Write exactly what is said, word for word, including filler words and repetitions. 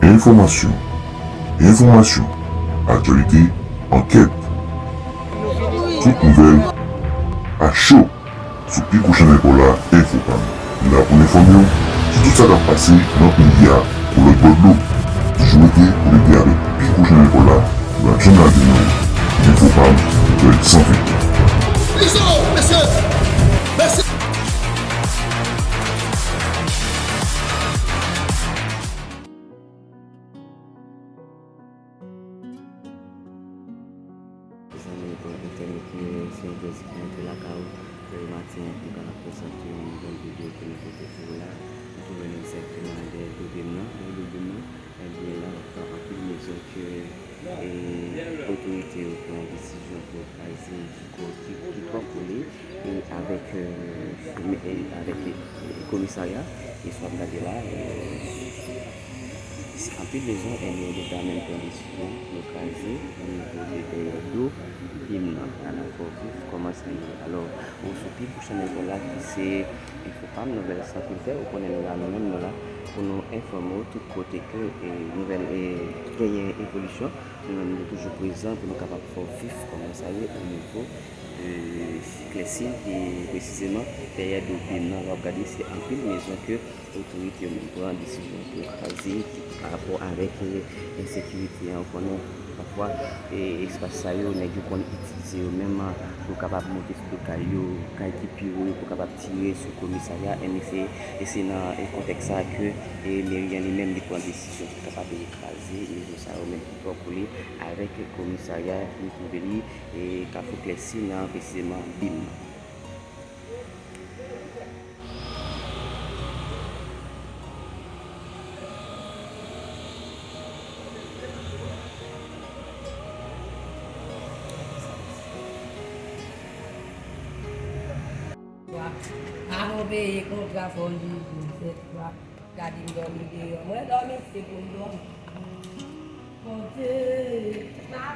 Enfòmasyon, enfòmasyon, aktyalite, ankèt. Tout nouvèl a cho sou pi gwo chanèl pa w la, Enfopam. Nou la pou n enfòme w sou tout sa k ap pase nan peyi a, pou lòt bò dlo. Toujou rete konekte avèk pi gwo chanèl pa w la, Rap Chanèl Latino, Enfopam, nouvèl san filtè. Bizo, mesye! Mèsi! Mezanmi, bon, entènot nou yo, se yon plezi pou m antre lakay ou, e, maten an, pou m kapab prezante yon nouvèl videyo ke nou pote pou ou la. Nou twouve nou egzakteman dèyè do bim nan, dèyè do bim nan. Ebyen, la, gen anpil mezon ke, e, otorite yo pran desizyon pou yo kraze, ki ko-, ki, ki twò kole, e, avèk, e, e, avèk, e, komisarya, e, sa w ap gade la, e, anpil mezon, ebyen, yo ta menm pran desizyon pou yo kraze, o nivo de dèyè do bim nan, ala fò vif kòman sa ye. Alò, ou sou pi gwo chanèl pa w la ki se Enfopam, nouvèl san filtè, ou konnen nou la, nou menm nou la, pou nou enfòme w tout kote ke, e, nouvèl, e, genyen evolisyon, nou menm nou toujou prezan pou nou kapab fè w vif kòman sa ye o nivo de Klèsin, e presizeman dèyè do bim nan. W ap gade se anpil mezon ke otorite yo menm pran desizyon pou yo kraze, ki pa rapò avèk, e, ensekirite an. Ou konnen, pafwa, e, espas sa yo, nèg yo konn itilize yo menm, a, pou kapab monte sou do kay yo, kay ki pi wo yo, pou kapab tire sou komisarya. E, men se, e se nan, e, kontèks sa a ke, e, meri an li menm, li pran desizyon pou kapab, e, kraze mezon sa yo menm ki twò kole avèk komisarya ki twouve li, e, Kafou Klèsin nan, presizeman bim nan. Avan w peye kontra, fò w jije. Sèt fwa, gade m dòmi deyò. Mwen dòmi, se pou m dòmi. Bondye, pa